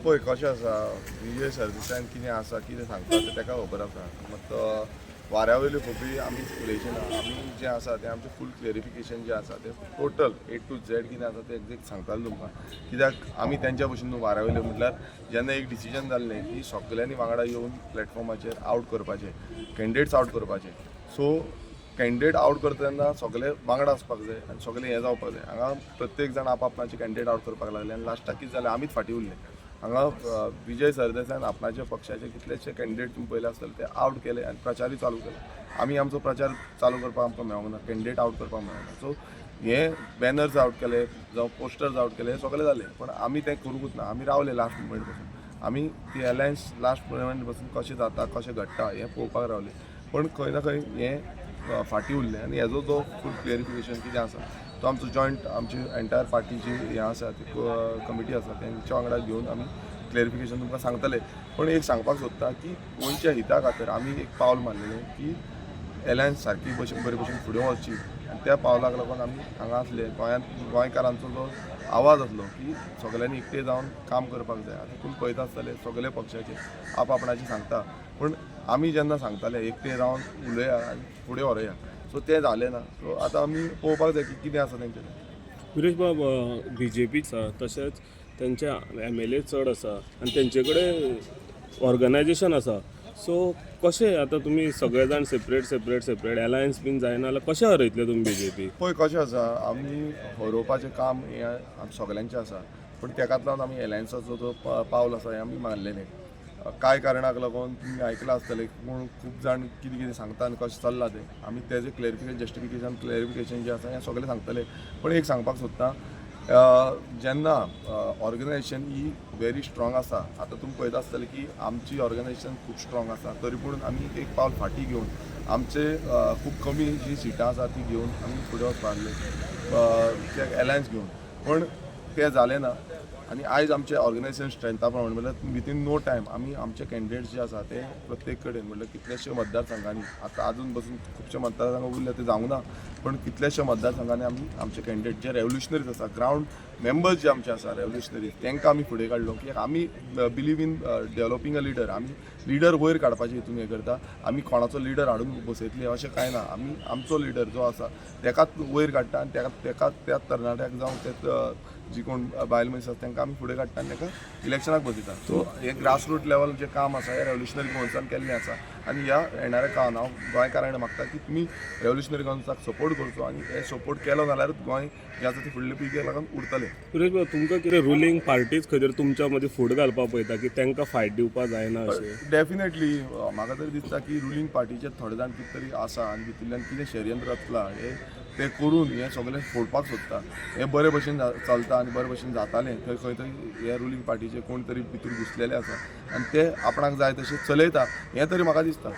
पळय कशें आसा, विजय सरदेसायान कितें आसा, कितें सांगता तें ताका खबर आसा. मात वाऱ्या वयल्यो खबरी आमी उलयचे ना. आमी जें आसा तें आमचें फूल क्लेरिफिकेशन जें आसा तें टोटल ए टू झेड कितें आसा तें एक्झेक्ट सांगताले तुमकां. कित्याक आमी तेंच्या भशेन न्हू. वाऱ्या वयल्यो म्हटल्यार जेन्ना एक डिसिजन जाल्लें की सगल्यांनी वांगडा येवन प्लॅटफॉर्माचेर आवट करपाचें, कॅन्डिडेट्स आवट करपाचे, सो कॅन्डिडेट आवट करता तेन्ना सगळे वांगडा आसपाक जाय आनी सगळे हें जावपाक जाय. हांगा प्रत्येक जाण आप आपणाचे कॅन्डिडेट आवट करपाक लागले आनी लास्टाक कितें जालें, आमीच फाटीं उरले. हांगा विजय सरदेसायान आपणाच्या पक्षाचे कितलेशे कॅन्डिडेट तुमी पळयले आसतले, ते आवट केले आनी प्रचारूय चालू केलो. आमी आमचो प्रचार चालू करपाक आमकां मेळोंक ना, कॅन्डिडेट आवट करपाक मेळोंक ना. सो हे बॅनर्स आवट केले जावं पोस्टर्स आवट केले, हे सगळे जाले, पण आमी तें करूंकूच ना. आमी रावले लास्ट मुमेंट पासून. आमी ती अलायन्स लास्ट मुमेंट पासून कशें जाता, कशें घडटा हें पळोवपाक रावले, पण खंय ना खंय हें फाटीं उरलें. आनी हेजो जो फूल क्लेरिफिकेशन कितें आसा तो आमचो जॉयंट, आमची एंटायर पार्टीची हें आसा, ती कमिटी आसा, तेंच्या वांगडा घेवन आमी क्लेरिफिकेशन तुमकां सांगतले. पण एक सांगपाक सोदता की गोंयच्या हिता खातीर आमी एक पावल मारलेलें की एलायन्स सारकी भशेन, बरे भशेन फुडें वचची आनी त्या पावलाक लागून आमी हांगा आसले. गोंयांत गोंयकारांचो जो आवाज आसलो की सगल्यांनी एकटे जावन काम करपाक जाय. आतां तुमी पळयता आसतले, सगळे पक्षाचे आप आपणाचे सांगता, पूण आमी जेन्ना सांगताले एकटे रावन उलया आनी फुडें व्हरया, सो तें जालें ना. सो आतां आमी पळोवपाक जाय की कितें आसा तेंचें तें. विरेश बाब, बीजेपी आसा, तशेंच तेंचे एमएलए चड आसा आनी तेंचे कडेन ऑर्गनायजेशन आसा. सो कशें आतां तुमी सगळे जाण सेपरेट सेपरेट सेपरेट, अलायन्स बीन जायना जाल्यार कशें हरयतले तुमी बीजेपी? पळय कशें आसा, आमी हरोवपाचें काम हें आम सगल्यांचें आसा, पूण तेकाच लागून आमी एलायन्साचो जो पावल आसा हें आमी मारलेलें. कांय कारणाक लागून तुमी आयकलां आसतलें, कोण खूब जाण कितें कितें सांगता आनी कशें चल्लां तें. आमी तेजें क्लेरिफिकेशन, जस्टिफिकेशन, क्लेरिफिकेशन जें आसा हें सगळें सांगतले. पूण एक सांगपाक सोदता, जेन्ना ऑर्गनायजेशन ही व्हेरी स्ट्रॉंग आसा, आतां तुमी पळयता आसतले की आमची ऑर्गनायजेशन खूब स्ट्रॉंग आसा, तरी पूण आमी एक पावल फाटीं घेवन आमचे खूब कमी जी सिटां आसा ती घेवन आमी फुडें वचपाक लागले एलायन्स घेवन, पूण तें जालें ना. आनी आयज आमचें ऑर्गनायजेशन स्ट्रेंथा प्रमाणे म्हणल्यार विथीन नो टायम आमी आमचे कॅन्डिडेट्स जे आसा ते प्रत्येक कडेन, म्हणल्यार कितलेशे मतदारसंघांनी, आतां आजून बसून खुबशे मतदारसंघ उरले ते जावंक ना, पण कितलेशे मतदारसंघांनी आमी आमचे कॅन्डिडेट जे रेव्होल्युशनरीज आसा, ग्रावंड मेंबर्स जे आमचे आसा रेव्होल्युशनरीज, तांकां आमी फुडें काडलो की आमी believe in developing a leader. आमी लिडर वयर काडपाचे हितून हें करता. आमी कोणाचो लिडर हाडून बसयतले अशें कांय ना. आमी आमचो लिडर जो आसा तेकाच वयर काडटा आनी तेका त्या तरणाट्याक जावं ते जी कोण बायल मनीस आसा तांकां आमी फुडें काडटा आनी तांकां इलेक्शनाक बसयता. सो हे ग्रासरूट लेवल जें काम आसा हें रेव्होल्युशनरी गोवन्सान केल्लें आसा. आनी ह्या येणाऱ्या काळान हांव गोंयकारांक मागता की तुमी रेव्होल्युशनरी गोवन्साक सपोर्ट करचो आनी हे सपोर्ट केलो जाल्यारूच गोंय जें आसा तें फुडले पिळगेक लागून उरतलें. सुरेश बाब, तुमकां कितें रुलींग पार्टीच खंय तरी तुमच्या मदीं फूट घालपाक पळयता की तांकां फायट दिवपाक जायना अशें? डेफिनेटली, म्हाका तरी दिसता की रुलींग पार्टीचे थोडे जाण कितें तरी आसा आनी भितरल्यान कितें षडयंत्र रचलां हे ते करून हें सगळें फोडपाक सोदता. हें बरे भशेन चलता आनी बरे भशेन जातालें, थंय खंय तरी हे रुलींग पार्टीचे कोण तरी भितर घुसलेले आसा आनी ते आपणाक जाय तशें चलयता हें तरी म्हाका दिसता.